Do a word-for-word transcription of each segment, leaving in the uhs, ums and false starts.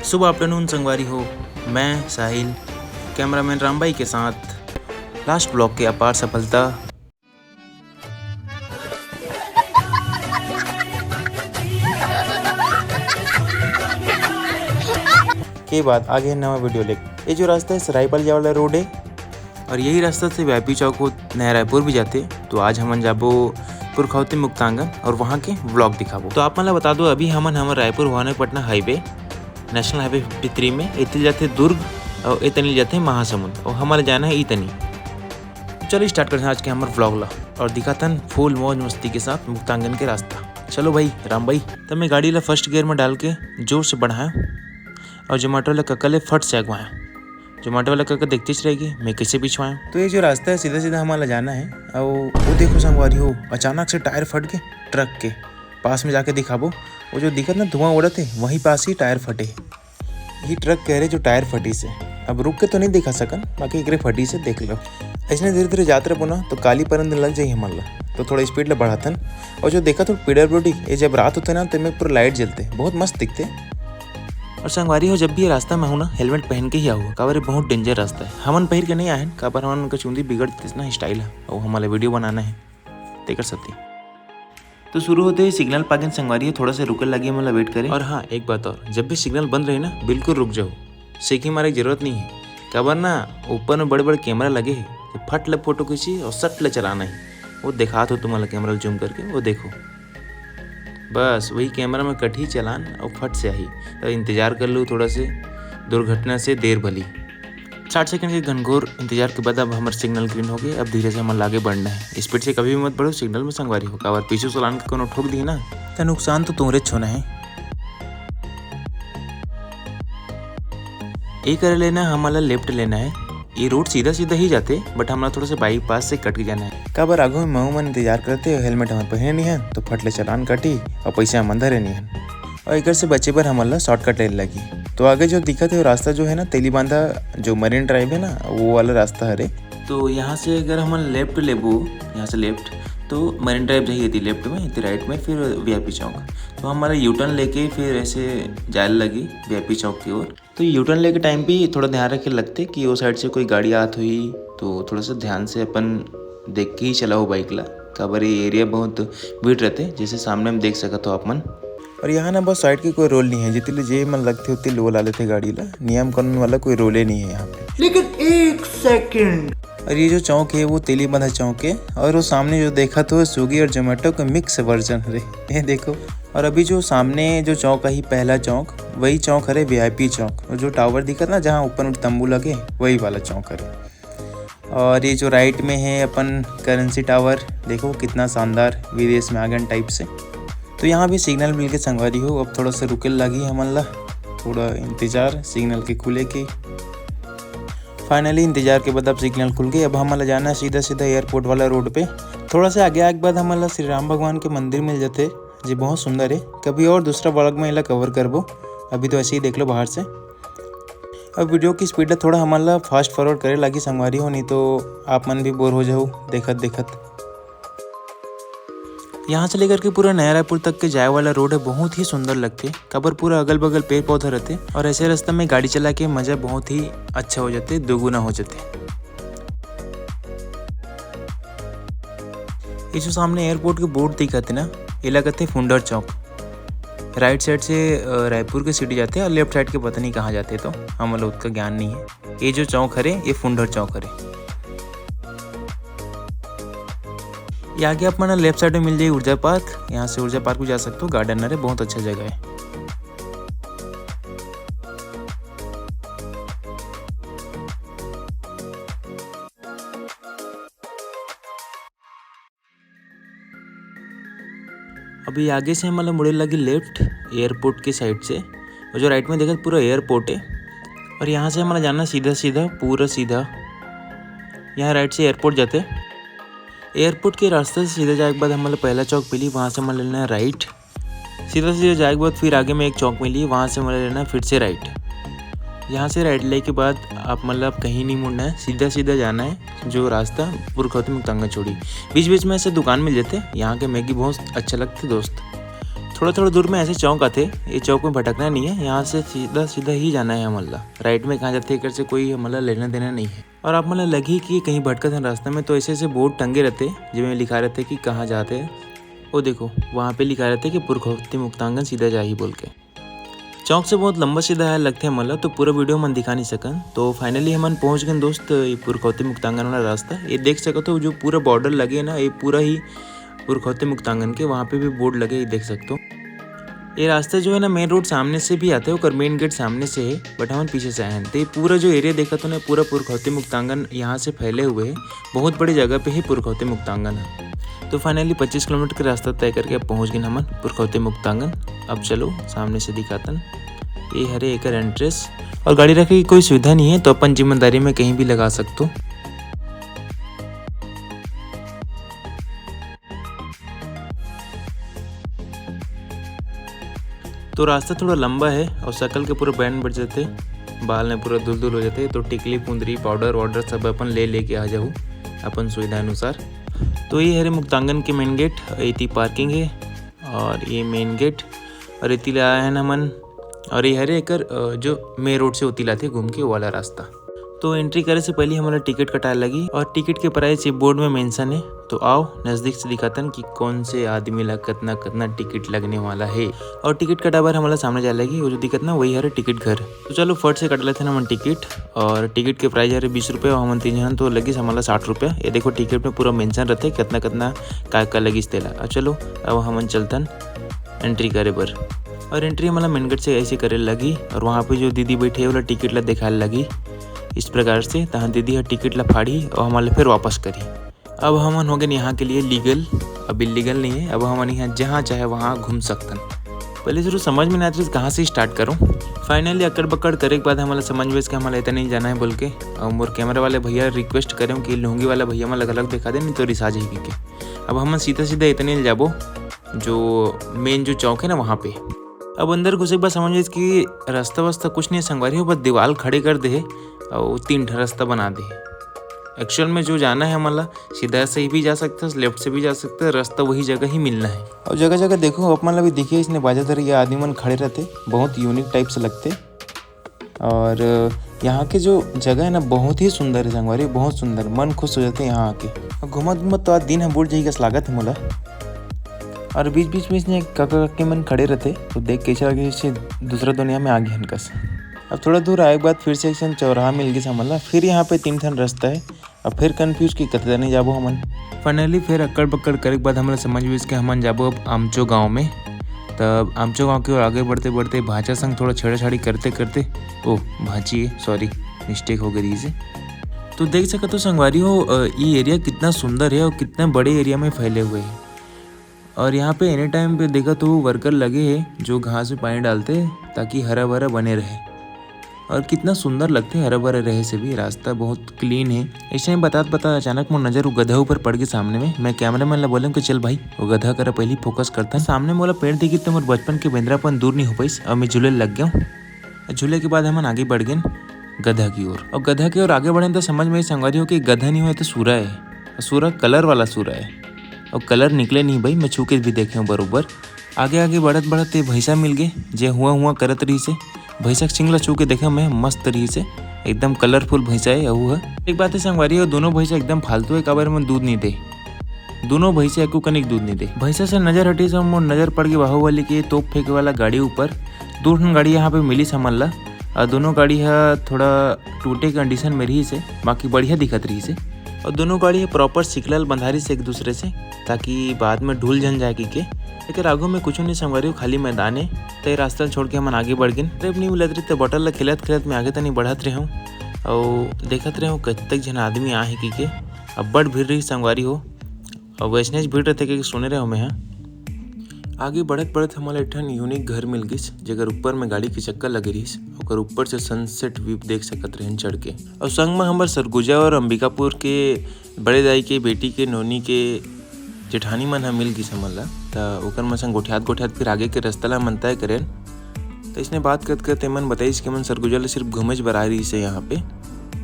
शुभ afternoon संगवारी हो, मैं साहिल, कैमरामैन रामबाई के साथ लास्ट ब्लॉग के अपार सफलता के बाद आगे नवा वीडियो लेके। ये जो रास्ता है सरायपाल जाए वाला रोड है और यही रास्ता से वीआईपी चौक हो नया रायपुर भी जाते। तो आज हमन जाबो पुरखौती मुक्तांगन और वहाँ के व्लॉग दिखाबो। तो आप मन ला बता दो, अभी हमन हमर Raipur Bhawanipatna highway national highway fifty three में एतिल जाथे दुर्ग और एतनी जाथे महासमुंद और हमन ला जाना है इतनी। चलो स्टार्ट करते हैं आज के हमर व्लॉग ला और दिखाथन फुल मौज मस्ती के साथ मुक्तांगन के रास्ता। चलो भाई राम भाई, तब मैं गाड़ी ला फर्स्ट गियर में डाल के जोर से बढ़ाया और जोमेटो वाला कका ले फट से अगवाया। जोमेटो वाला कका देखते ही रहेगी मैं कैसे पिछवाया। तो ये जो रास्ता है सीधा सीधा हमारा जाना है। और वो देखो संगवारी हो, अचानक से टायर फट के ट्रक के पास में जाके दिखाबो। वो जो दिखत ना धुआं उड़त है, वहीं पास ही टायर फटे है। ये ट्रक कह रहे जो टायर फटी से। अब रुक के तो नहीं दिखा सकन, बाकी एकरे फटी से देख लो। ऐसने धीरे धीरे जात रहे ना तो काली परन दिन लग जाई हमन ला। तो थोड़ा स्पीड ला बढ़ाथन। और जो देखा तो पीडब्ल्यूडी, ये जब रात होते ना तो में पूरा लाइट जलते, बहुत मस्त दिखते। और संगवारी हो, जब भी ये रास्ता में हो ना हेलमेट पहन के ही आओ, काबर ये बहुत डेंजर रास्ता है। हमन पहिर के नहीं आए हैं, काबर हमन का चुंदी बिगड़ देते ना स्टाइल है और हमारा वीडियो बनाना है तेकर सती। तो शुरू होते ही सिग्नल पागेन संगवारी हो, थोड़ा सा रुके लगी हमन ला वेट करे। और हाँ, एक बात और, जब भी सिग्नल बंद रहे ना बिल्कुल रुक जाओ, सेकी मारे की जरूरत नहीं है। काबर ना ऊपर में बड़े बड़े कैमरा लगे हैं, तो फट ले फोटो खींची और सट ले चलाना है। वो दिखात हो तुम्हारा कैमरा जूम करके, वो देखो बस वही कैमरा में कटही चलान और फट से आही। तो इंतजार कर लो थोड़ा से, दुर्घटना से देर भली। साठ सेकंड के घनघोर इंतजार के बाद अब हमर सिग्नल ग्रीन हो गए। अब धीरे से हमन लागे बढ़ना है। स्पीड से कभी भी मत बढ़ो सिग्नल में संगवारी हो, काबर पीछू चलान के कोनो ठोक दी ना तो नुकसान तो तुम्हरे होना है। ये कर लेना, हमन ला लेफ्ट लेना है। ये रोड सीधा सीधा ही जाते, बट हमला थोड़ा सा बाईपास से कट के जाना है। काबर आगू में महू मन इंतजार करते, हेलमेट हमर पहने नहीं है तो फट ले चलान काटी और पैसा हमन धरे नहीं है। और एकर से बचे बर हमन ला शॉर्टकट लेने लगी। तो आगे जो दिखत है वो रास्ता जो है ना तेली बांधा जो मरीन ड्राइव है ना, वो वाला रास्ता हरे। तो यहाँ से अगर हमन लेफ्ट लेबो, यहाँ से लेफ्ट, तो मरीन ड्राइव जाही एती लेफ्ट में, एती राइट में फिर वीआईपी चौक। तो हमारा यू टर्न लेके फिर ऐसे जाए लगी वीआईपी चौक की ओर। तो यू टर्न लेके टाइम पे थोड़ा ध्यान रखे लगते कि वो साइड से कोई गाड़ी आत हुई, तो थोड़ा सा ध्यान से अपन देख के ही चलाओ बाइक ला, काबर ये एरिया बहुत भीड़ रहते, जैसे सामने में देख सकत हो आप मन। और यहाँ ना बस साइड के कोई रोल नहीं है, जितने जे मन लगते उतने लो ला लेते गाड़ी ला, नियम कानून वाला कोई रोले नहीं है यहाँ पे। लेकिन एक सेकंड। और ये जो चौक है वो तेली बांधा चौक है, और वो सामने जो देखा तो स्विगी और जोमेटो का मिक्स वर्जन हरे, ये देखो। और अभी जो सामने जो चौक है पहला चौक, वही चौक हरे वीआईपी चौक, और जो टावर दिखत ना जहाँ ऊपर में तंबू लगे, वही वाला चौक हरे। और ये जो राइट में है अपन करेंसी टावर, देखो कितना शानदार विदेश में आगन टाइप से। तो यहाँ भी सिग्नल मिल के संगवारी हो, अब थोड़ा सा रुके लगी हमन ला, थोड़ा इंतजार सिग्नल के खुले के। फाइनली इंतजार के बाद अब सिग्नल खुल गए। अब हमन ला जाना है सीधा सीधा एयरपोर्ट वाला रोड पे। थोड़ा सा आगे आए के बाद हमन ला श्री राम भगवान के मंदिर मिल जाते, जे बहुत सुंदर है। कभी और दूसरा व्लॉग में एला कवर करबो, अभी तो ऐसे ही देख लो बाहर से। अब वीडियो की स्पीड ला थोड़ा हमन ला फास्ट फॉरवर्ड करे लागी संगवारी हो, नहीं तो आप मन भी बोर हो जाओ देखत देखत। यहाँ से लेकर के पूरा नया रायपुर तक के जाए वाला रोड है, बहुत ही सुंदर लगते, काबर पूरा अगल बगल पेड़ पौधा रहते और ऐसे रास्ता में गाड़ी चला के मजा बहुत ही अच्छा हो जाते, दोगुना हो जाते। ये जो सामने एयरपोर्ट के बोर्ड दिखत है ना, एला कहते फुंडर चौक। राइट साइड से, अ, रायपुर के सिटी जाते और लेफ्ट साइड के पता नहीं कहाँ जाते, तो हमन ला उतना ज्ञान नहीं है। ये जो चौक हरे, ये फुंडर चौक हरे। ये आगे आप मन लेफ्ट साइड में मिल जाए ऊर्जा पार्क, यहाँ से ऊर्जा पार्क भी जा सकते हो, गार्डन हरे, बहुत अच्छा जगह है। अभी आगे से हमन ला मुड़े लगी लेफ्ट एयरपोर्ट के साइड से, और जो राइट में देखत पूरा एयरपोर्ट है, और यहाँ से हमन ला जाना सीधा सीधा, पूरा सीधा यहाँ राइट से एयरपोर्ट जाते। एयरपोर्ट के रास्ते से सीधा जाए के बाद हमन ला पहला चौक मिली, वहाँ से हमन ला लेना है राइट। सीधा सीधा जाए के बाद फिर आगे में एक चौक मिली, वहाँ से हमन ला लेना है फिर से राइट। यहाँ से राइट लेके बाद आप मन ला अब कहीं नहीं मुड़ना है, सीधा सीधा जाना है जो रास्ता पुरखौती मुक्तांगन छोड़ी। बीच बीच में ऐसे दुकान मिल जाते, यहाँ के मैगी बहुत अच्छा लगते दोस्त। थोड़ा थोड़ा दूर में ऐसे चौक आथे, ये चौक में भटकना नहीं है, यहाँ से सीधा सीधा ही जाना है हमन ला। राइट में कहाँ जाथे एकर से कोई हमन ला लेना देना नहीं है। और आप मन ला लगही कि कहीं भटकत हन रास्ता में, तो ऐसे ऐसे बोर्ड टंगे रहते, जेमे लिखा रहते कि कहाँ जाते। वो देखो, वहाँ पे लिखा रहते कि पुरखौती मुक्तांगन सीधा जाही बोल के। चौक से बहुत लंबा सीधा है लगथे हमन ला, तो पूरा वीडियो हमन दिखा नहीं सकन। तो फाइनली हमन पहुँच गए दोस्त, ये पुरखौती मुक्तांगन वाला रास्ता। ये देख सकत हो, जो पूरा बॉर्डर लगे ना, ये पूरा ही पुरखौती मुक्तांगन के, वहाँ पे भी बोर्ड लगे, ये देख सकते हो। ये रास्ता जो है ना, मेन रोड सामने से भी आते, ओकर मेन गेट सामने से है, बट हमन पीछे से आए हैं। तो ये पूरा जो एरिया देखत हो ना, पूरा पुरखौती मुक्तांगन यहाँ से फैले हुए है, बहुत बड़े जगह पे ही पुरखौती मुक्तांगन है। तो फाइनली पच्चीस किलोमीटर के रास्ता तय करके अब पहुँच गए हमन पुरखौती मुक्तांगन। अब चलो सामने से दिखातन, ये हरे एकर एंट्रेंस, और गाड़ी रखे की कोई सुविधा नहीं है, तो अपन जिम्मेदारी में कहीं भी लगा सकते हो। तो रास्ता थोड़ा लंबा है और सकल के पूरा बैंड बज जाते, बाल में पूरा धुल धुल हो जाते, तो टिकली पुंदरी पाउडर वाउडर सब अपन ले लेके आ जाऊ अपन सुविधा अनुसार। तो ये हरे मुक्तांगन के मेन गेट, एती पार्किंग है और ये मेन गेट, और एती ले आए हैं हमन। और ये हरे एकर, अ, जो मेन रोड से ओती लाथे घूम के, वाला रास्ता। तो एंट्री करे से पहले हमन ला टिकट कटाए लगी और टिकट के प्राइस ये बोर्ड में मेंशन है। तो आओ नजदीक से दिखातन कि कौन से आदमी ला कितना कितना टिकट लगने वाला है। और टिकट कटाए बर हमन ला सामने जाए लगी, वो जो दिखत ना, वही हरे टिकट घर। तो चलो फट से कटा लेते हैं हमन टिकट। और टिकट के प्राइस हरे बीस रुपये और हमन तीन जन तो लगी हमन ला साठ रुपये। ये देखो टिकट में पूरा मेंशन रहते कितना कितना का का लगिस तेला। अब चलो अब हमन चलतन एंट्री करे बर। और एंट्री हमन ला मेन गेट से ऐसे करे लगी और वहाँ पे जो दीदी बैठे है, ओला टिकट ला दिखाए लगी इस प्रकार से। तहाँ दीदी ह टिकट ला फाड़ी और हमन ला फिर वापस करी। अब हमन हो गए यहाँ के लिए लीगल, अब इलीगल नहीं है, अब हमन यहाँ जहाँ चाहे वहाँ घूम सकतन। पहले शुरू समझ में नहीं आती कहाँ से स्टार्ट करूँ। फाइनली अकड़ बकड़ करे के बाद हमन ला समझ में कि हमन ला इतना नहीं जाना है बोल के। और मोर कैमरा वाले भैया रिक्वेस्ट करें कि लुंगी वाला भैया मन ला गलत दिखा दे, नहीं तो रिसा जाही के। अब हमन सीधा सीधा इतने ले जाबो जो मेन जो चौक है ना वहाँ पे। अब अंदर घुसे के बाद समझ में कि रास्ता वास्ता कुछ नहीं है संगवारी हो, बस दीवाल खड़े कर दे है और तीन ठन रास्ता बना दे है। एक्चुअल में जो जाना है हमन ला सीधा से भी जा सकते हैं, लेफ्ट से भी जा सकते हैं, रास्ता वही जगह ही मिलना है। और जगह जगह देखो आप मन ला भी देखिए, इसने बाजा धर के आदमी मन खड़े रहते, बहुत यूनिक टाइप से लगते। और यहाँ के जो जगह है ना बहुत ही सुंदर है संगवारी, बहुत सुंदर, मन खुश हो जाते हैं यहाँ आके। और घूमत घूमत तो आज दिन है बुढ़ जाही कस लागत है मोला। और बीच बीच में इसने काका काकी मन खड़े रहते तो देख कैसे लगे जैसे दूसरा दुनिया में आ गए हन कस। अब थोड़ा दूर आए के बाद फिर से एक ठन चौराहा मिल गई हमन ला, फिर यहाँ पे तीन ठन रास्ता है। अब फिर कंफ्यूज कि कते नहीं जाबो हमन। फाइनली फिर अकड़ बकड़ करे के बाद हमन ला समझ में कि हमन जाबो अब आमचो गांव में। तब आमचो गांव की ओर आगे बढ़ते बढ़ते भांचा संग थोड़ा छेड़ाछाड़ी करते करते, ओ भांची, सॉरी, मिस्टेक हो गई से। तो देख सकते हो संगवारी हो, अ, ये एरिया कितना सुंदर है और कितना बड़े एरिया में फैले हुए हैं। और यहाँ पे एनी टाइम पे देखा तो वर्कर लगे हैं जो घास में पानी डालते हैं ताकि हरा भरा बने रहे। और कितना सुंदर लगते हरा भरा रहे से भी। रास्ता बहुत क्लीन है। ऐसे में बतात बतात अचानक मोर नजर वो गधा ऊपर पड़ गई सामने में। मैं कैमरा मैन ला बोले कि चल भाई वो गधा करा पहली फोकस करता। सामने मोला पेड़ दिखी तो मोर बचपन के बेंदरापन दूर नहीं हो पाइस और मैं झूले लग गया हूँ। झूले के बाद हमन आगे बढ़ गए गधा की ओर। और गधा की ओर आगे बढ़े तो समझ में ही संगवारी हो कि गधा नहीं हुआ तो सूरा है। और सूरा कलर वाला सूरा है। और कलर निकले नहीं भाई, मैं छू के भी देखे हूँ बरोबर। आगे आगे बढ़त बढ़त ये भैंसा मिल गए, जे हुआ हुआ करत रही से। भैंसा के सिंग ला छू के देखे मैं, मस्त रही से, एकदम कलरफुल भैंसा है। अहू है एक बात है संगवारी, और दोनों भैंसा एकदम फालतू है, काबर में दूध नहीं दे। दोनों भैंसा एको कनिक दूध नहीं दे। भैंसा से नजर हटी से मोर नजर पड़ गई बाहुबली के तोप फेंके वाला गाड़ी ऊपर। दो ठन गाड़ी यहाँ पे मिली हमन ला, और दोनों गाड़ी है थोड़ा टूटे कंडीशन में रही से, बाकी बढ़िया दिखत रही से। और दोनों गाड़ी है प्रॉपर सिकलल बंधारी से एक दूसरे से, ताकि बाद में ढुल झन जाए की के। एकर आगू में कुछ नहीं संगवारी हो, खाली मैदान है। तो ये रास्ता छोड़ के हमन आगे बढ़ गए। ट्रिप नहीं मिलत रही तो बॉटल ला खेलत खेलत में आगे तनी बढ़त रहे हूँ और देखत रहे हूँ कतक झन आदमी आ है की के। अब्बड़ भीड़ रही संगवारी हो, और वैसने भीड़ रहते के सुने रहे मैं। आगे बढ़त बढ़त हमला एक ठन यूनिक घर मिल गिस, जेकर ऊपर में गाड़ी के चक्का लगे रहिस। ओकर ऊपर से सनसेट व्यू देख सकत रहन चढ़ के। और संग में हमर सरगुजा और अंबिकापुर के बड़े दाई के बेटी के नोनी के जेठानी मन ह मिल गिस हमन ला। त ओकर मन संग गोठियात गोठियात फिर आगे के रस्ता ला हमन तय करेन। त इसने बात करत करत एमन बताइस कि हमन सरगुजा ले सिर्फ घूमेच बर आए रहिस हे यहाँ पे।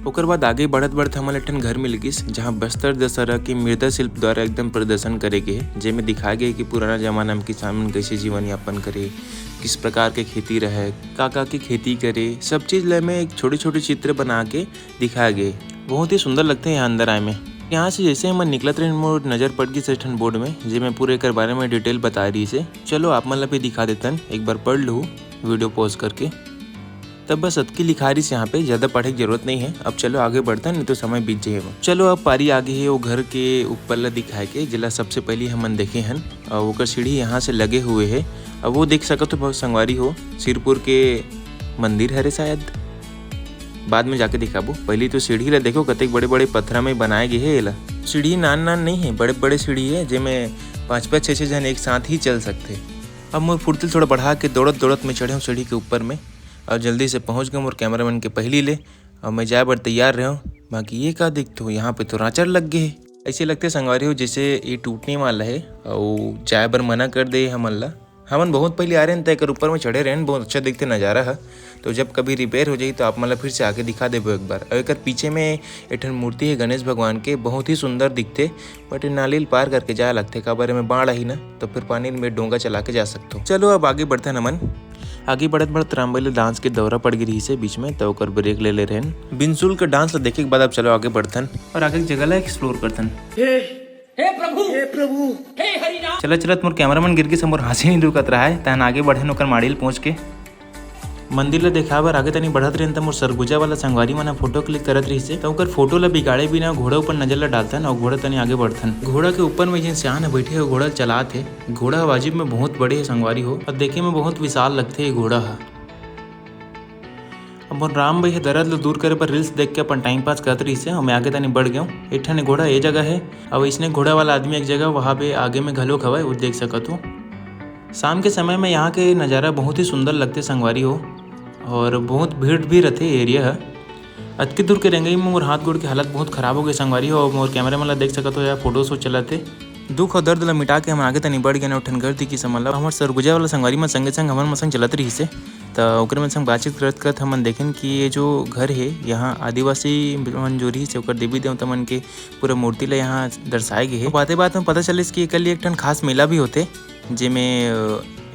ओकर बाद आगे बढ़त बढ़त हमन ला एक ठन घर मिल गिस, जहाँ बस्तर दशहरा के मृदा शिल्प द्वारा एकदम प्रदर्शन करे गे हे, जेमे दिखाए गे हे कि पुराना जमाना में किसान मन कैसे जीवन यापन करे, किस प्रकार के खेती रहे, का का के खेती करे, सब चीज ला एमे एक छोटे छोटे चित्र बना के दिखाए गे। बहुत ही सुंदर लगथे यहाँ अंदर आए में। यहाँ से जैसे हमन निकलत रहेन, मोर नजर पड़ गिस एक ठन बोर्ड में, जेमे पूरे एकर बारे में डिटेल बताए रहिस हे। चलो आप मन ला भी दिखा देतन, एक बार पढ़ लू वीडियो पॉज करके। तब बस अतकी लिखा रहिस यहाँ पे, ज्यादा पढ़े के जरूरत नहीं है। अब चलो आगे बढ़तन, नहीं तो समय बीत जाए। चलो अब पारी आगे है वो घर के ऊपर ला दिखाए के, जेला सबसे पहले हमन देखे हन। और ओकर सीढ़ी यहाँ से लगे हुए है। अब वो देख सकत हो बहुत संगवारी हो, सिरपुर के मंदिर हरे शायद, बाद में जाके दिखाबो। पहली तो सीढ़ी ला देखो, कतेक बड़े बड़े पत्थरा में बनाए गे हे एला। सीढ़ी नान नान नहीं है, बड़े बड़े सीढ़ी है, जेमे पाँच पाँच छः छः जन एक साथ ही चल सकथे। अब मोर फुर्ती थोड़ा बढ़ा के दौड़त दौड़त मैं चढ़े हूँ सीढ़ी के ऊपर में, और जल्दी से पहुँच गए मोर कैमरामैन के पहली ले। और मैं जाए बर तैयार रहे हूँ। बाकी ये का देखते हो, यहाँ पे तो राचर लग गए है। ऐसे लगथे संगवारी हो, जैसे ये टूटने वाला है और जाए बर मना कर दे हमन ला। हमन बहुत पहले आ रहे हैं, तो एकर ऊपर में चढ़े रहे हैं, बहुत अच्छा दिखते नज़ारा है। तो जब कभी रिपेयर हो जाई, तो आप मन ला फिर से आके दिखा देबो एक बार। और एकर पीछे में एक ठन मूर्ति है गणेश भगवान के, बहुत ही सुंदर दिखते। बट ये नाली ल पार करके जाए लगथे, काबर एमे बाढ़ आही ना, तो फिर पानी में डोंगा चला के जा सकथो। चलो अब आगे बढ़थन हमन। आगे बढ़त बढ़त रामबली डांस के दौरा पड़ गे रहिस हे बीच में, तो ओकर ब्रेक ले ले रहेन। बिनसुल के डांस ला देखे के बाद अब चलो आगे बढ़थन और आगे के जगह ला एक्सप्लोर करथन। हे, हे प्रभु, हे प्रभु। हे हरि राम। चलत चलत मोर कैमरामैन गिर गिस, मोर हंसी नहीं रुकत रहा है, तहन आगे बढ़ेन ओकर माड़ी ल पहुंच के। मंदिर ला देखाए बर आगे तनी बढ़त रहेन, त मोर सरगुजा वाला संगवारी मन ह फोटो क्लिक करत रहिस हे, त ओकर फोटो ला बिगाड़े बिना घोड़ा ऊपर नजर ला डालथन और घोड़ा तनी आगे बढ़थन। घोड़ा के ऊपर में जेन सियान ह बैठे हे, घोड़ा ल चलात हे। घोड़ा ह वाजिब में बहुत बड़े हे संगवारी हो, और देखे में बहुत विशाल लगथे ये घोड़ा ह। अब मोर राम भाई ह दर्द ल दूर करे बर रील्स देख के अपन टाइम पास करत रहिस हे, और मैं आगे तनी बढ़ गया हूँ। एक ठन घोड़ा ये जगह है, अब इसने घोड़ा वाला आदमी एक जगह वहाँ पे आगे में घलोक हवय, वो देख सकत हो। शाम के समय में यहाँ के नज़ारा बहुत ही सुंदर लगथे संगवारी हो, और बहुत भीड़ भी रथे एरिया ह। अतके दूर के रेंगई में मोर हाथ गोड़ के हालत बहुत खराब हो गए संगवारी हो, और मोर कैमरा मन ला देख सकत हो, यहाँ फोटो शूट चलत हे। दुख और दर्द ला मिटा के हमन आगे तनी बढ़ गए, उठन घर दी की समझ ला। हमर सरगुजा वाला संगवारी मन संगे संग हमन मन संग चलत रहिस हे, त ओकरे मन संग बातचीत करत करत हमन देखेन कि ये जो घर हे, यहाँ आदिवासी मन जो रहिस हे, ओकर देवी देवता मन के पूरा मूर्ति ला यहाँ दर्शाए गे हे। बाते बात में पता चलिस कि एकर लिए एक ठन खास मेला भी होथे, जेमे, अ,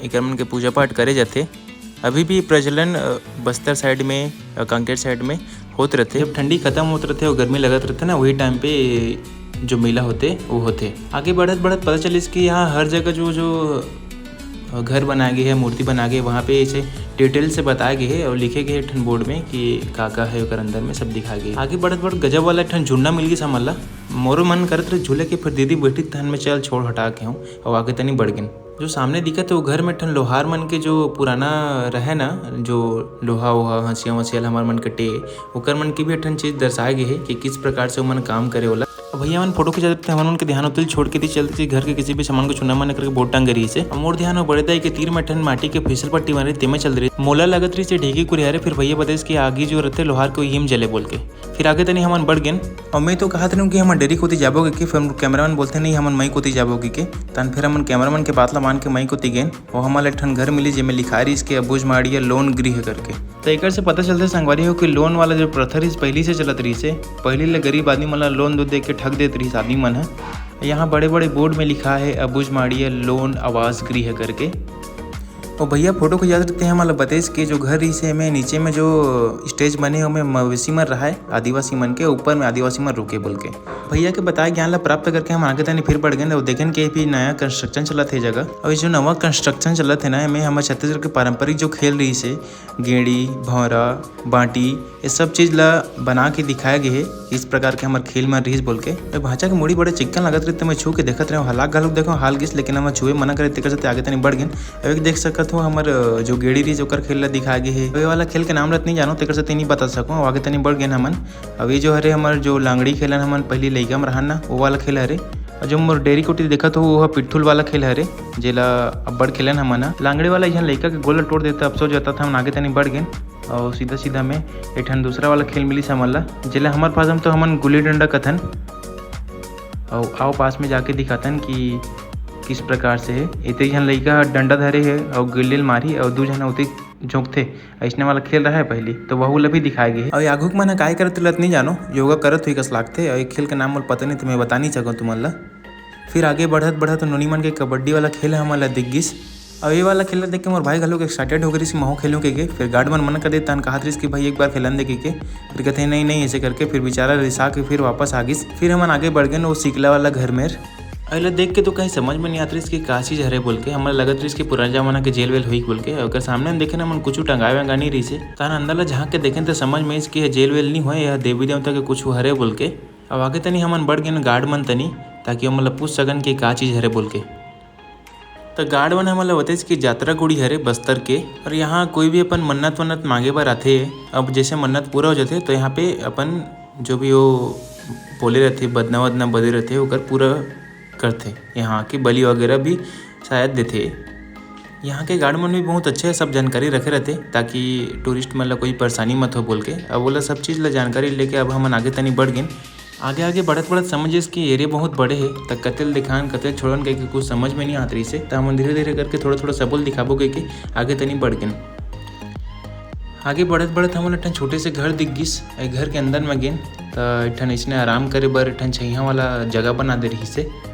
एकर मन के पूजा पाठ करे जाथे। अभी भी प्रचलन, अ, बस्तर साइड में, अ, कांकेर साइड में होत रथे। जब ठंडी खत्म होत रथे और गर्मी लगत रथे ना, वही टाइम पे जो मेला होथे, वो होथे। आगे बढ़त बढ़त पता चलिस कि यहाँ हर जगह जो, जो, अ, घर बनाए गे हे, मूर्ति बनाए गे हे, वहाँ पे ऐसे डिटेल से बताए गे हे और लिखे गे हे एक ठन बोर्ड में कि का का है ओकर अंदर में, सब दिखाए गे हे। आगे बढ़त बढ़त गजब वाला एक ठन झुंडा मिल गिस हमन ला। मोरो मन करत रहे झूले के, फिर दीदी बैठी तहन में चल छोड़ हटा के हूँ, और आगे तनी बढ़ गेन। जो सामने दिखत हे, वो घर में ठन लोहार मन के जो पुराना रहे ना, जो लोहा वोहा, हंसिया वंसिया ल हमर मन के टे, ओकर मन के भी एक ठन चीज दर्शाए गे हे कि किस प्रकार से ओमन काम करे ओला। अब भैया मन फोटो खिंचात रहिथे, हमन मन के ध्यान ओती ल छोड़ के ती चलते ती घर के किसी भी सामान को छूना मना करके बोर्ड टांग रहिस हे। अब मोर ध्यान वो बड़े दाई के तीर में ठन माटी के फिसल पट्टी बने रहिस, तेमे चल रहिस। मोला लगत रहिस हे ढेकी कुरियारे, फिर भैया बताइस कि आगी जो रहिथे लोहार के, ओही में जले बोल के। फिर आगे तनी हमन बढ़ गेन। और मैं तो कहत रहूँ कि हमन डेरी कोती जाबो कहिके, फिर कैमरामैन बोलथे, "नहीं, हमन मई कोती जाबो" कहिके। तहन फिर हमन कैमरामैन के बात ला मान के मई कोती गेन। और हमन ला एक ठन घर मिली, जेमे लिखाए रहिस के अबूझमाड़िया लोन गृह करके। तो एकर से पता चलथे संगवारी हो कि लोन वाला जो प्रथा रहिस, पहली से चलत रहिस हे। पहली ले गरीब आदमी मन ला लोन दो दे के ठग देत रहिस आदमी मन ह। यहाँ बड़े-बड़े बोर्ड में लिखा है अबूझमाड़िया लोन आवास गृह करके। और भैया फोटो खिंचात रहिथे, हमन ला बतेस के जो घर रहिस हे, एमे नीचे में जो स्टेज बने हे, ओमे मवेशी मन रहाय, आदिवासी मन के, ऊपर में आदिवासी मन रुके बोल के। भैया के बताए ज्ञान ला प्राप्त करके हम आगे तनी फिर बढ़ गेन और देखेन के भी नया कंस्ट्रक्शन चलत हे जगह। और ये जो नवा कंस्ट्रक्शन चलत हे ना, एमे हमर छत्तीसगढ़ के पारंपरिक जो खेल रहिस हे, गेड़ी, भौंरा, बांटी, ये सब चीज ला बना के दिखाया गे हे, इस प्रकार के हमर खेल मन रिहिस बोल के। ए भांचा के मुड़ी बड़े चिक्कन लगत रहिस, त मैं छू के देखत रहेंव, हला घलोक देखेंव, हाल गिस, लेकिन हमर छुए मना करे, तेकर सेती आगे तनी बढ़ गेन। अब एक देख सकत हो, हमर, अ, जो गेड़ी रिहिस, ओकर खेल ला दिखाया गे हे। ये वाला खेल के नाम ला त नहीं जानो, तेकर सेती नहीं बता सकूं। आगे तनी बढ़ गेन हमन। अब ये जो हरे हमर जो लांगड़ी खेलन, हमन पहली लइका में रहन ना, वो वाला खेल हरे। और जो मोर डेरी कोती देखत हो, वो ह पिट्ठुल वाला खेल हरे, जेला अब्बड़ खेलन हमन ह। लांगड़ी वाला एक झन लइका के गोड़ ला टोर देता, अफसोस जताता, हमन आगे तनी बढ़ गेन। और सीधा सीधा में एक ठन दूसरा वाला खेल मिलिस हमन ला, जेला हमर भाषा में तो हमन गुल्ली डंडा कथन। और आओ पास में जाके दिखातन कि किस प्रकार से हे। एते एक झन लइका ह डंडा धरे हे और गुल्ली ल मारही और दू झन ओती झोंकथे, अइसने वाला खेल रहा है पहली, तो वहू ला भी दिखाए गए हे। अउ ये आघू के मन ह काय करत रहत नहीं जानो, योगा करत हुई कस लागथे। अउ ये खेल के नाम मोला पता नहीं, तो मैं बता नहीं सकूँ तुमन ला। फिर आगे बढ़त बढ़त नोनी मन के कबड्डी वाला खेल हमन ला दिख गिस। अउ ये वाला खेल ला देख के मोर भाई घलो एक्साइटेड हो गइस कि महू खेलूं कहिके। फिर गार्ड मन मना कर दे, तहन कहत रहिस कि भाई एक बार खेलन दे कहिके। फिर कहते नहीं नहीं, ऐसे करके फिर बेचारा रिसा के फिर वापस आ गिस। फिर हमन आगे बढ़ गए वो सिकला वाला घर मेर। अउ एला देख के तो कहीं समझ में नहीं आत रहिस कि का चीज हरे बोल के। हमला लगत रहिस कि पुराना जमाना के जेल वेल होई बोल के। ओकर सामने हम देखे ना, हमन कुछ टंगाए वंगाए नहीं रहिस हे। तहन अंदर ला झांक के देखेन त समझ में आइस कि ये जेल वेल नहीं होय, यह देवी देवता के कुछ हरे बोल के। अब आगे तनी हमन बढ़ गेन गार्ड मन तनी, ताकि ओमन ला पूछ सकन कि का चीज हरे बोल के। त गार्ड मन हमन ला बतेस कि जात्रा कुड़ी हरे बस्तर के, और यहाँ कोई भी अपन मन्नत वन्नत मांगे बर आथे। अब जैसे मन्नत पूरा हो जाथे, तो यहाँ पे अपन जो भी वो बोले रहथे, बदना वदना बदे रहथे, ओकर पूरा करथे। यहाँ के बलि वगैरह भी शायद देथे। यहाँ के गार्ड मन भी बहुत अच्छे सब जानकारी रखे रहथे, ताकि टूरिस्ट मन ला कोई परेशानी मत हो बोल के। अब ओला सब चीज़ ला जानकारी लेके अब हमन आगे तनी बढ़ गेन। आगे आगे बढ़त बढ़त समझिस कि एरिया बहुत बड़े हे, त कतेल दिखान, कतेल छोड़न कहिके कुछ समझ में नहीं आत रहिस हे। त हमन धीरे धीरे करके थोड़ा थोड़ा सबो ल दिखाबो कहिके आगे तनी बढ़ गेन। आगे बढ़त बढ़त हमन एक ठन छोटे से घर दिख गिस। ए घर के अंदर में गेन, त एक ठन अइसने आराम करे बर एक ठन छइहां वाला जगह बना दे रहिस हे।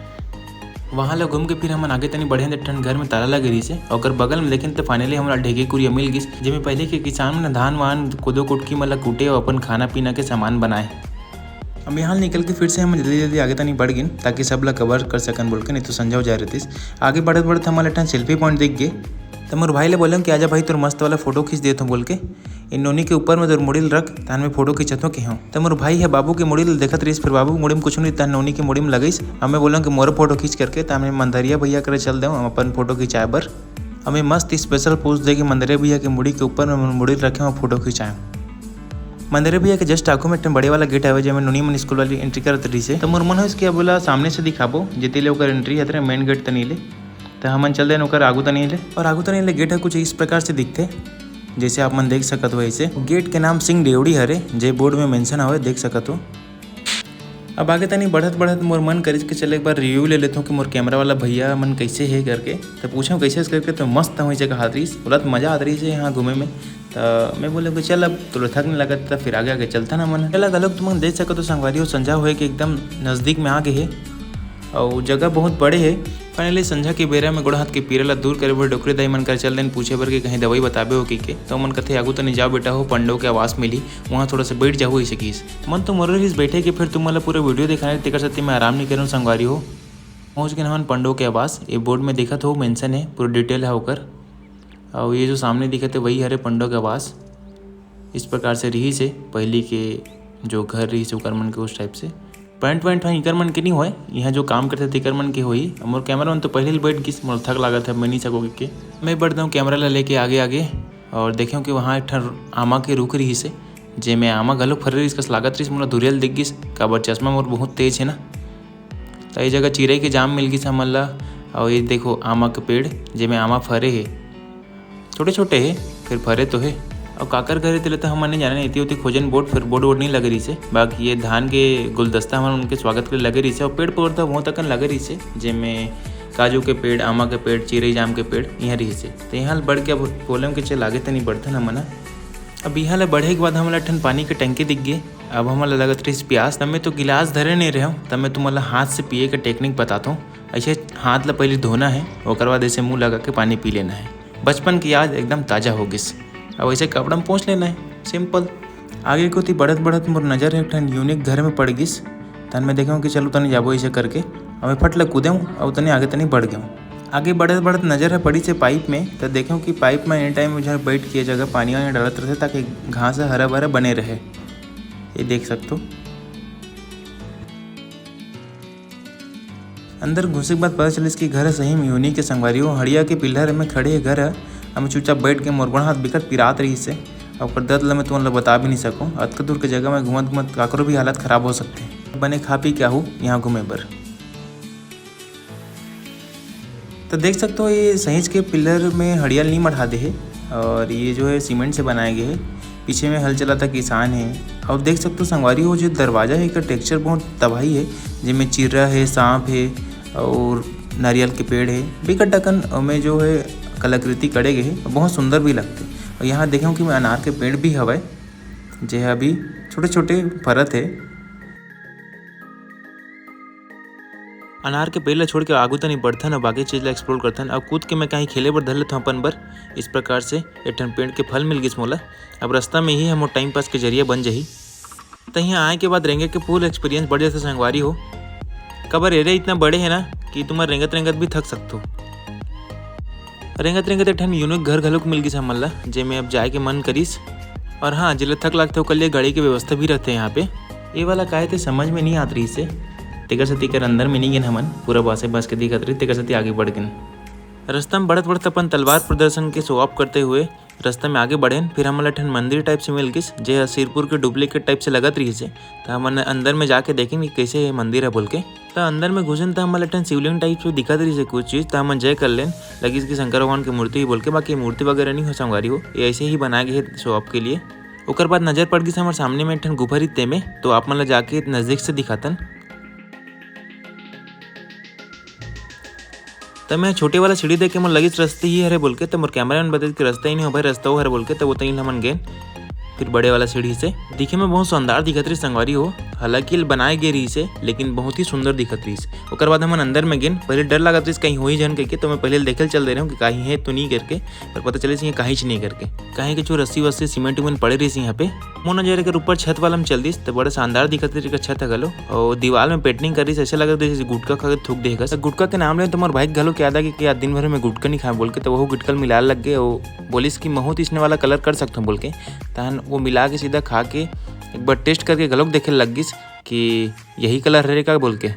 वहाँ ले घूम के फिर हमन आगे तनी बढ़ेन, एक ठन घर में ताला लगे रहिस हे। ओकर बगल में देखेन त finally हमन ला ढेकी कुरिया मिल गिस, जेमे पहले के किसान मन धान वान, कोदो कुटकी मन ला कूटे अउ अपन खाना पीना के सामान बनाए। अब यहाँ ले निकल के फिर से हमन जल्दी जल्दी आगे तनी बढ़ गेन, ताकि सब ला कवर कर सकन बोल के, नहीं तो संझा हो जाए रहतिस। आगे बढ़त बढ़त हमन ला एक ठन सेल्फी पॉइंट दिख गे, त मोर भाई ले बोलेंव कि आजा भाई, तोर मस्त वाला फोटो खींच देत हों बोल के। ए नोनी के ऊपर में तोर मुड़ी ल रख, तहन मैं फोटो खींचत हों केहेंव। त मोर भाई ह बाबू के मुड़ी ल देखत रहिस, फिर बाबू के मुड़ी में कुछ नहीं, तहन नोनी के मुड़ी में लगइस। अब मैं बोलेंव कि मोरो फोटो खींच करके, तहन मैं मंदरिया भैया करा चल देंव हम अपन फोटो खिंचाए बर। अब मैं मस्त special pose दे के मंदरिया भैया के मुड़ी के ऊपर में मुड़ी ल रखेंव, फोटो खिंचाएंव। मंदरिया भैया के just आगू में एक ठन बड़े वाला गेट हवे, जेमे नोनी मन स्कूल वाली एंट्री करत रहिस हे। त मोर मन होइस कि अब ओला सामने से दिखाबो, जेती ले ओकर एंट्री हतरे मेन गेट तनी ले। त हमन चल देन ओकर आगू तनी ले। और आगू तनी ले गेट ह कुछ इस प्रकार से दिखथे, जैसे आप मन देख सकत हो। ऐसे गेट के नाम सिंह डेवड़ी हरे, जे बोर्ड में मेंशन हवे, देख सकत हो। अब आगे तनी बढ़त बढ़त मोर मन करिस कि चल एक बार रिव्यू ले लेथों कि मोर कैमरा वाला भैया मन कैसे हे करके। त पूछेंव कैसे हे करके, त मस्त होइसे कहत रहिस, बोलत मजा आत रहिस हे यहाँ घूमे में। त मैं बोलेंव कि चल, अब तोला थक नहीं लगत, त फिर आगे आगे चलथन हमन। चला घलोक तुमन देख सकत हो संगवारी हो, संझा होए के एकदम नजदीक में आ गे हे। अउ जगह बहुत बड़े हे। Finally संझा के बेरा में गोड़ हाथ के पीरा ला दूर करे बर डोकरी दाई मन कर चल देन पूछे बर कि कहीं दवाई बताबे हो कहिके। त ओमन कथे, "आगू तनी जाओ बेटा हो, पंडो के आवास मिली, वहाँ थोड़ा सा बैठ जाहू," ऐसे कहिस। मन तो मोरो रहिस बैठे के, फिर तुमन ला पूरा वीडियो दिखाना हे, तेकर सेती मैं आराम नहीं करेंव संगवारी हो। पहुँच गेन हमन पंडो के आवास। ये बोर्ड में देखत हो मेंशन हे, पूरा डिटेल हे ओकर। अउ ये जो सामने दिखत हे वही हरे पंडो के आवास। इस प्रकार से रहिस हे पहली के जो घर रहिस हे ओकर मन के उस टाइप से। पैंट वैंट ह इकर मन के नहीं होय, यहाँ जो काम करथे तेकर मन के होही। मोर कैमरा मन तो पहले ही बैठ गिस, मोला थक लागत हे, मैं नहीं सको के। मैं बढ़ देंव कैमरा ला लेके आगे आगे और देखेंव कि वहाँ एक ठन आमा के रुख रहिस हे, जेमे आमा घलो फरे रहिस कस लागत रहिस, मोला दुरिया ले दिख गिस, काबर चश्मा मोर बहुत तेज हे ना। त ये जगह चिरई के जाम मिल गिस हमन ला। अउ ये देखो आमा के पेड़, जेमे आमा फरे हे, छोटे-छोटे हे, फिर फरे तो हे। अउ काकर घर हे तेला तो हमन नइ जानन, एती ओती खोजन बोर्ड, फिर बोर्ड वोर्ड नइ लगे रहिस हे। बाकी ये धान के गुलदस्ता हमन उनके स्वागत के लिए लगे रहिस हे, अउ पेड़ पौधा बहुत अकन लगे रहिस हे, जेमे काजू के पेड़, आमा के पेड़, चिरई जाम के पेड़ इहाँ रहिस हे। त इहाँ ले बढ़ के अब बोलेंव कि चल आगे तनी बढ़थन हमन ह। अब इहाँ ले बढ़े के बाद हमन ला एक ठन पानी के टंकी दिख गे। अब हमन ला लगत रहिस प्यास, तब मैं तो गिलास धरे नइ रहेंव, तब मैं तुमन ला हाथ से पिए के टेक्निक बताथों। ऐसे हाथ ला पहले धोना हे, ओकर बाद ऐसे मुंह लगा के पानी पी लेना हे। बचपन की याद एकदम ताजा हो गिस। अब ऐसे कपड़ा में पोंछ लेना हे, simple। आगे कोती बढ़त बढ़त मोर नजर एक ठन यूनिक घर में पड़ गिस। तहन मैं देखेंव कि चलो तनी जाबो ऐसे करके, अब मैं फट ले कूदेंव, अउ तनी आगे तनी बढ़ गेंव। आगे बढ़त बढ़त नजर ह पड़िस हे पाइप में, त देखेंव कि पाइप में एनी टाइम उधर बैठ के जगह पानी वानी डालत रहिथे, ताकि घास ह हरा भरा बने रहे। ये देख सकथो। अंदर घुसे के बाद पता चलिस कि घर ह सही में यूनिक हे संगवारी हो। हड़िया के पिलर में खड़े हे घर ह। हम चुपचाप बैठ के मोर गोड़ हाथ बिकट पिरात रहिस हे। ओकर दर्द ल मैं तुमन ल बता भी नहीं सकूं। अतका दूर के जगह में घूमत घूमत काकरो भी हालत खराब हो सकथे। बने खा पी के आहू यहाँ घूमे बर। तो देख सकते हो, ये सहींच के पिलर में हड़िया ल नहीं मढ़ा दे हे और ये जो है सीमेंट से बनाए गए हे। पीछे में हल चलाता किसान हे। और देख सकते हो संगवारी हो, जो दरवाजा हे, एकर texture बहुत तबाही हे, जेमे चिर्रा हे, सांप हे और नारियल के पेड़ हे। बिकट अकन ओमे जो है कलाकृति करे गए हे, बहुत सुंदर भी लगथे। अउ यहाँ देखेंव कि मैं अनार के पेड़ भी हवय, जे ह अभी छोटे-छोटे फरत हे। अनार के पेड़ ला छोड़ के आगू तनी बढ़थन अउ बाकी चीज ला explore करथन। अउ कूद के मैं कहीं खेले बर धर लेथंव अपन बर। इस प्रकार से एक ठन पेड़ के फल मिल गिस मोला। अब रास्ता में ही हमर time pass के जरिया बन जाही। त यहाँ आए के बाद रेंगे के full experience बढ़ जाथे संगवारी हो। काबर एरिया इतना बड़े हे ना कि तुमन रेंगत रेंगत भी थक सकथो। रेंगत रेंगत एक ठन unique घर घलोक मिल गिस हमन ला, जेमे अब जाए के मन करिस। और हाँ, जेला थक लागथे ओकर लिए गाड़ी के व्यवस्था भी रहथे यहाँ पे। ये वाला काहे ते समझ में नहीं आत रहिस हे, तेकर सेती एकर अंदर में नहीं गेन हमन। पूरा बासे बास के दिखत रही, तेकर सेती आगे बढ़ गेन। रास्ता में बढ़त बढ़त अपन तलवार प्रदर्शन के show off करते हुए रास्ता में आगे बढ़ेन। फिर हमन ला एक ठन मंदिर type से मिल गिस, जे ह सिरपुर के duplicate type से लगत रहिस हे। त हमन अंदर में जाके देखेन कि कैसे हे मंदिर ह बोल के। त अंदर में घुसेन त हमन ला एक ठन शिवलिंग type से दिखत रहिस हे कुछ चीज, त हमन जय कर लेन। लगिस कि शंकर भगवान के मूर्ति ही बोल के, बाकी मूर्ति वगैरह नहीं हो संगवारी हो, ये ऐसे ही बनाए गए हे show off के लिए। ओकर बाद नजर पड़ गिस हमर सामने में एक ठन गुफा रहिस तेमे, तो आप मन ला जाके नजदीक से दिखातन। त मैं छोटे वाला सीढ़ी देख के मोर लगिस रस्ता ही हरे बोल के, त मोर cameraman बतइस कि रस्ता ही नहीं हो भाई, रस्ता वो हरे बोल के, त वो तहीं हमन गेन। फिर बड़े वाला सीढ़ी से दिखे में बहुत शानदार दिखत रही संगवारी हो, हालांकि ल बनाए गे रहिस हे, लेकिन बहुत ही सुंदर दिखत रहिस। ओकर बाद हमन अंदर में गेन, पहले डर लागत रहिस कहीं होही झन कहिके, तो मैं पहले देखे ल चल दे रहे हूँ कि कहीं है तो नहीं करके, पर पता चलिस कि काहीच नहीं करके, कहीं कुछ रस्सी वस्सी सीमेंट उमेंट पड़े रहिस यहाँ पे। मोर नजर एकर ऊपर छत वाला में चल दिस, त बड़ा शानदार दिखत रहिस एकर छत ह घलो, और दीवार में painting कर रहिस, ऐसे लगत रहिस जैसे गुटखा खा के थूक दे हे कस। गुटखा के नाम ले तो मोर भाई घलो के याद आ गया कि यार दिन भर में गुटखा नहीं खाए बोल के, तो वो गुटखा मिलाए लग गए, वो बोलिस कि महूं तो इसने वाला colour कर सकता हूँ बोल के, तहन वो मिला के सीधा खा के एक बार test करके घलोक देखे लग गिस कि यही colour हरे का बोल के।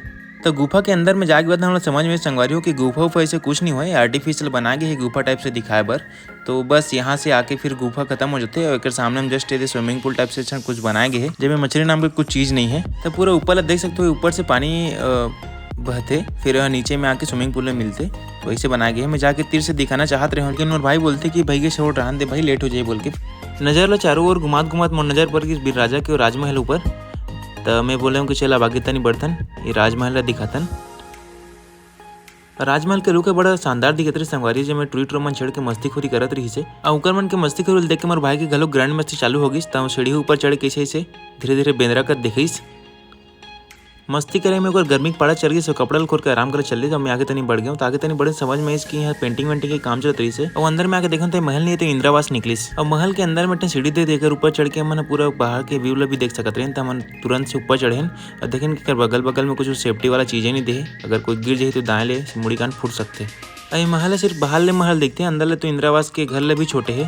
तो गुफा के अंदर में जाके बाद हमला समझ में संगवारी हो कि गुफा उफा ऐसे कुछ नहीं होय, artificial बना गए है गुफा type से दिखाए बर। तो बस यहाँ से आके फिर गुफा खत्म हो जाथे और एकर सामने में just एदे swimming pool type से अइसन कुछ बनाए गए है, जेमे मछली नाम के कुछ चीज नहीं है। तो पूरा ऊपर ला देख सकते हो, ऊपर से पानी, अ, बहथे, फिर नीचे में आके swimming pool में मिलथे। वैसे बनाए गए है। मैं जाके तीर से दिखाना चाहत रहे हूँ, लेकिन मोर भाई बोलथे कि भाई के छोड़ रहन दे भाई, late हो जाए बोल के। नजर ला चारों ओर घुमात घुमात मोर नजर पड़ गिस बीर राजा के राजमहल ऊपर। त मैं बोले हूँ कि चल अब आगे तनी बढ़थन, ये राजमहल ला दिखाथन। राजमहल के look ह बड़ा शानदार दिखत रहिस संगवारी, जेमे टूरी टूरा मन चढ़ के मस्तीखोरी करत रहिस हे। अउ ओकर मन के मस्तीखोरी ल देख के मोर भाई के घलो grand मस्ती चालू हो गिस। त सीढ़ी ऊपर चढ़ के अइसे अइसे धीरे धीरे बेंदरा कर देखिस। मस्ती करे में ओकर गर्मी के पारा चढ़ गिस, अउ कपड़ा ल खोर के आराम करे चल दिस। त मैं आगे तनी बढ़ गेंव, त आगे तनी बढ़े समझ में आइस कि यहाँ painting वेंटिंग के काम चलत रहिस हे। अउ अंदर में आके देखन त महल नहीं, त इंदिरावास निकलिस। अउ महल के अंदर में एक ठन सीढ़ी दे, तेकर ऊपर चढ़ के हमन ह पूरा बाहर के view ल भी देख सकत रहेन। त हमन तुरंत से ऊपर चढ़ेन। अउ देखेन कि एकर बगल-बगल में कुछ safety वाला चीजें नहीं दे हे, अगर कोई गिर जाही तो दाएं ले मुड़ी कान फूट सकथे। अउ ये महल ह सिर्फ बाहर ले महल दिखथे, अंदर ले तो इंदिरावास के घर ले भी छोटे हे।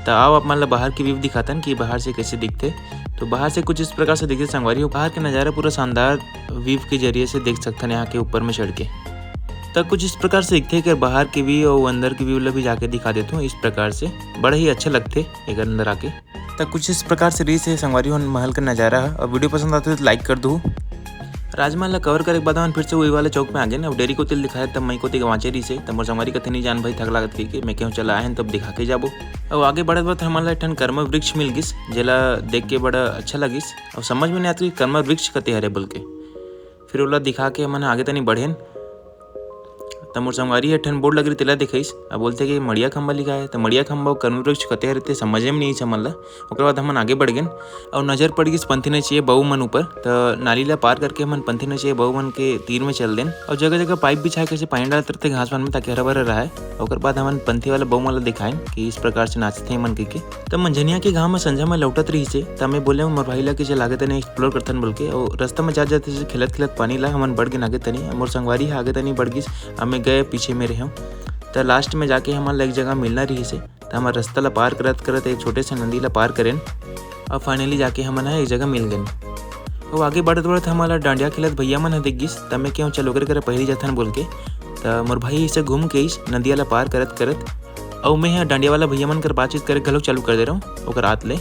त आओ आप मन ल बाहर के view दिखाथन कि बाहर से कैसे दिखथे। तो बाहर से कुछ इस प्रकार से दिखथे संगवारी हो, बाहर के नजारा पूरा शानदार view के जरिए से देख सकथन यहाँ के ऊपर में चढ़ के। त कुछ इस प्रकार से दिखथे, एकर बाहर के view अउ अंदर के view ल भी जाके दिखा देथों। इस प्रकार से बड़ा ही अच्छा लगथे एकर अंदर आके। त कुछ इस प्रकार से रहिस हे संगवारी हो महल का नजारा ह। अउ video पसंद आथे त like कर दू। राजमहल ला cover करे के बाद हमन फिर से वही वाला चौक में आ गेन। अउ डेरी कोती ल दिखाए तब मई कोती के बाँचे रहिस हे, त मोर संगवारी कथे नहीं जान भाई थक लागत कहिके, मैं कहूँ चल आए हन तब दिखा के जाबो। अउ आगे बढ़त बढ़त हमन ला एक ठन करमा वृक्ष मिल गिस, जेला देख के बड़ा अच्छा लगिस। अउ समझ में नहीं आत कि करमा वृक्ष कते हरे बोल के। फिर ओला दिखा के हमन आगे तनी बढ़ेन। त मोर संगवारी ह एक ठन board लगे रहिस, तेला दिखाइस। अब बोलथे कि मड़िया खंभा लिखा है, त मड़िया खंभा अउ करमा वृक्ष कते हरे ते समझे में नहीं आइस हमन ला। ओकर बाद हमन आगे बढ़ गेन अउ नजर पड़ गिस पंथी नचिए बहू मन ऊपर। त नाली ला पार करके हमन पंथी नचिए बहू मन के तीर में चल देन अउ जगह-जगह pipe बिछा के ऐसे पानी डालत रहिथे घास मन में, ताकि हरा-भरा रहय। ओकर बाद हमन पंथी वाला बहू मन ला दिखाएन कि इस प्रकार से नाचथे मन कहिके। त मंझनिया के घाम में संझा में लौटत रहिस हे, त मैं बोले मोर भाई ला कि चल आगे तनी explore करथन बोल के। अउ रास्ता में जात-जात ऐसे खेलत-खेलत पानी ला हमन बढ़ गेन आगे तनी। मोर संगवारी ह आगे तनी बढ़ गिस, अब मैं गए पीछे में रहेंव। त last में जाके हमन ला एक जगह मिलना रहिस हे। त हमर रास्ता ला पार करत करत एक छोटे से नदी ला पार करेन अउ finally जाके हमन ह एक जगह मिल गेन। अउ आगे बढ़त बढ़त हमन ला डांडिया खेलत भैया मन ह दिख गिस, त मैं केहूँ चल ओकरे करा पहिली जाथन बोल के। त मोर भाई ऐसे घूम के आइस नदिया ला पार करत करत, अउ मैं ह डांडिया वाला भैया मन कर बातचीत करे घलोक चालू कर दे रहूँ ओकर आत ले।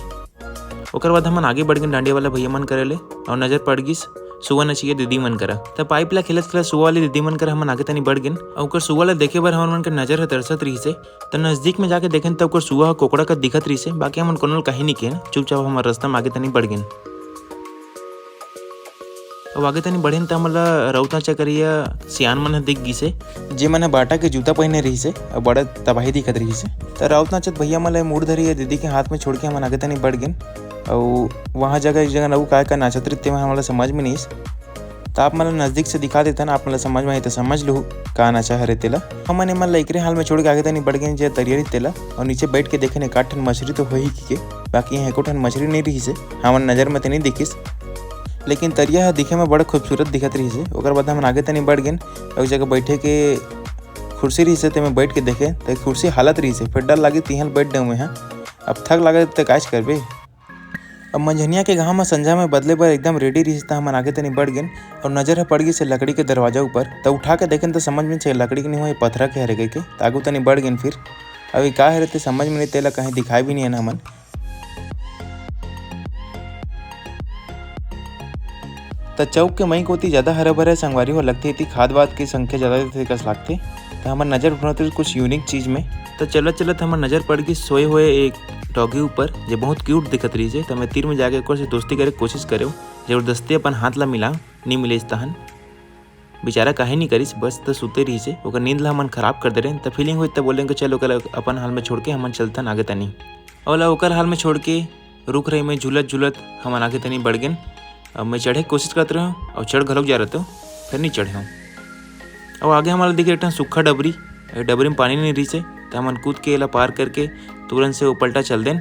ओकर बाद हमन आगे बढ़ गेन डांडिया वाला भैया मन करे ले, अउ नजर पड़ गिस सुआ नचिया दीदी मन करा। त pipe ला खेलत खेलत सुआ वाली दीदी मन करा हमन आगे तनी बढ़ गेन, अउ ओकर सुआ ला देखे बर हमर मन के नजर ह तरसत रहिस हे। त नजदीक में जाके देखेन त ओकर सुआ ह कोकड़ा का दिखत रहिस हे, बाकी हमन कोनो ल कहीं नहीं केन, चुपचाप हमर रास्ता में आगे तनी बढ़ गेन। अउ आगे तनी बढ़ेन त हमन ल राउत नाचा करइया सियान मन ह दिख गिसे, जे मन ह बाटा के जूता पहिने रहिसे अउ बड़ा तबाही दिखत रहिसे। त राउत नाचत भैया मन ल मुड़ धरे या दीदी के हाथ में छोड़ के हमन आगे तनी बढ़ गेन। अउ वहाँ जगह, एक जगह न अउ का का नाचत रहिस, तेमा हमन ल समझ में नइ आइस। त आप मन ल नजदीक से दिखा देथन, आप मन ल समझ में आही त समझ लू का नाचा हरे तेला। हमन एमन ल एकरे हाल में छोड़ के आगे तनी बढ़ गेन, जे तरिया रहिस तेला, अउ नीचे बैठ के देखेन एकाध ठन मछरी तो होही कहिके, बाकी यहाँ एको ठन मछरी नइ रहिसे, हमन नजर में तो नइ दिखिस। लेकिन तरिया ह दिखे में बड़ा खूबसूरत दिखत रहिसे। ओकर बाद हमन आगे तनी बढ़ गेन, अउ एक जगह बैठे के कुर्सी रहिसे, तेमे बैठ के देखे, त कुर्सी हालत रहिसे, फेर डर लागे, तिहल बैठ डे मैं ह। अब थक लागे त काज करबे। अब मंझनिया के घाम ह संझा में बदले बर एकदम ready रहिस, त हमन आगे तनी बढ़ गेन अउ नजर ह पड़ गिस लकड़ी के दरवाजा ऊपर। त उठा के देखेन त समझ में से लकड़ी के नहीं हुआ, ये पथरा के हरे कहिके। त आगू तनी बढ़ गेन फिर। अब ये का हरे ते समझ में नहीं, तेला कहीं दिखाए भी नहीं है हमन। त चौक के मई कोती ज्यादा हरा भरा संगवारी हो लगथे, एती खाद वाद के संख्या ज्यादा रहिथे कस लागथे। त हमर नजर पड़त रहिस कुछ unique चीज में। त चलत चलत हमर नजर पड़ गिस सोए हुए एक डॉगी ऊपर, जे बहुत क्यूट दिखत रहिस हे। त मैं तीर में जाके ओकर से दोस्ती करे के कोशिश करेंव, जबरदस्ती अपन हाथ ला मिला, नी मिलिस तहन। बेचारा काहे नी करिस, बस त सुते रहिस हे। ओकर नींद ला हमन खराब कर दे रहेन, त फीलिंग होइस त बोलेन कि चल ओकर अपन हाल में छोड़ के हमन चलथन आगे तनी। ओला ओकर हाल में छोड़ के रुख रही में झूलत झूलत हमन आगे तनी बढ़ गेन। अब मैं चढ़े के कोशिश करत रहेंव अउ चढ़ घलोक जा रहतेंव, फेर नी चढ़ेंव। अउ आगे हमन ला दिखे एक ठन सूखा डबरी, ए डबरी में पानी नइ रहिस हे, त हमन कूद के एला पार करके तुरंत से ओ पलटा चल देन।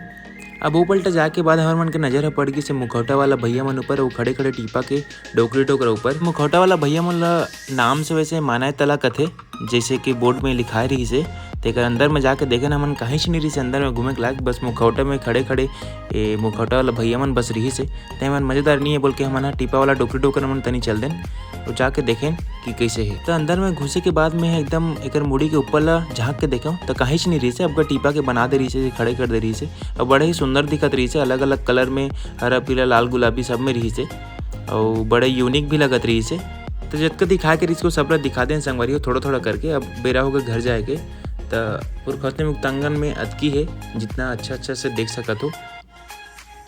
अब ओ पलटा जाए के बाद हमर मन के नजर ह पड़ गिस हे मुखौटा वाला भैया मन ऊपर, अउ खड़े खड़े टीपा के डोकरी डोकरा ऊपर। मुखौटा वाला भैया मन ला नाम से वैसे मानय तला कथे, जैसे कि बोर्ड में लिखाए रहिस हे, तेकर अंदर में जाके देखेन हमन, काहीच नइ रहिस हे अंदर में घूमे के लायक, बस मुखौटा में खड़े खड़े ए मुखौटा वाला भैया मन बस रहिस हे। ते मन मजेदार नइ हे बोल के हमन ह टीपा वाला डोकरी डोकरा मन तनी चल देन अउ जाके देखेन कि कइसे हे। त अंदर में घुसे के बाद में एकदम एकर मुड़ी के ऊपर ला झांक के देखेंव त काहीच नइ रहिस हे, अबका टीपा के बना दे रहिस हे, खड़े कर दे रहिस हे। अउ बड़े ही सुंदर दिखत रहिस हे, अलग-अलग colour में, हरा, पीला, लाल, गुलाबी सब में रहिस हे। अउ बड़े unique भी लगत रहिस हे। त जतका दिखाए के रहिस हे, ओ सब ला दिखा देन संगवारी हो, थोड़ा-थोड़ा करके। अब बेरा होगे घर जाए के। त पुरुखौती मुक्तांगन में अतकी हे, जितना अच्छा-अच्छा से देख सकत हो।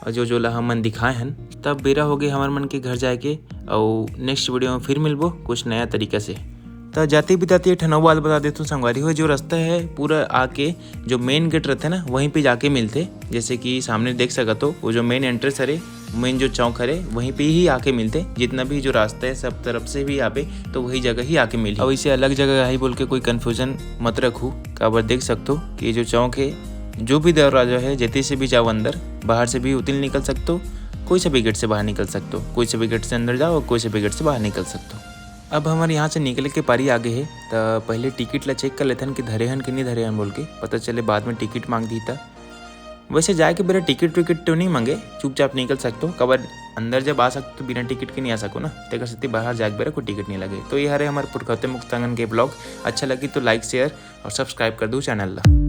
अउ जो जो ला हमन दिखाए हन, तब बेरा होगे हमर मन के घर जाए के। अउ next video में फिर मिलबो कुछ नया तरीका से। त जाते बिताते एक ठन अउ बात बता देथंव संगवारी हो, जो रास्ता हे पूरा आके जो main gate रहिथे ना, वहीं पे जाके मिलथे। जैसे कि सामने देख सकत हो, वो जो main entrance हरे, main जो चौक हरे, वहीं पे ही आके मिलथे। जितना भी जो रास्ता हे, सब तरफ से भी आबे, तो वही जगह ही आके मिलही। अउ इसे अलग जगह आही बोल के कोई confusion मत रखू, काबर देख सकत हो कि ये जो चौक हे, जो भी दरवाजा हे, जेती से भी जाओ अंदर, बाहर से भी उती ले निकल सकत हो, कोई से भी gate से बाहर निकल सकत हो, कोई से भी gate से अंदर जाओ अउ कोई से भी gate से बाहर निकल सकत हो। अब हमर यहाँ से निकले के पारी आगे हे, त पहले टिकट ला check कर लेथन कि धरे हन कि नहीं धरे हन बोल के, पता चले बाद में टिकट मांग दिही त। वैसे जाए के बेरा टिकट विकट तो नहीं मांगे, चुपचाप निकल सकत हो, काबर अंदर जब आ सकत हो तो बिना टिकट के नहीं आ सको ना, तेकर सेती बाहर जाए के बेरा कोई टिकट नहीं लगे। तो ये हरे हमर पुरुखौती मुक्तांगन के vlog। अच्छा लगी तो like, share और subscribe कर दू channel ला।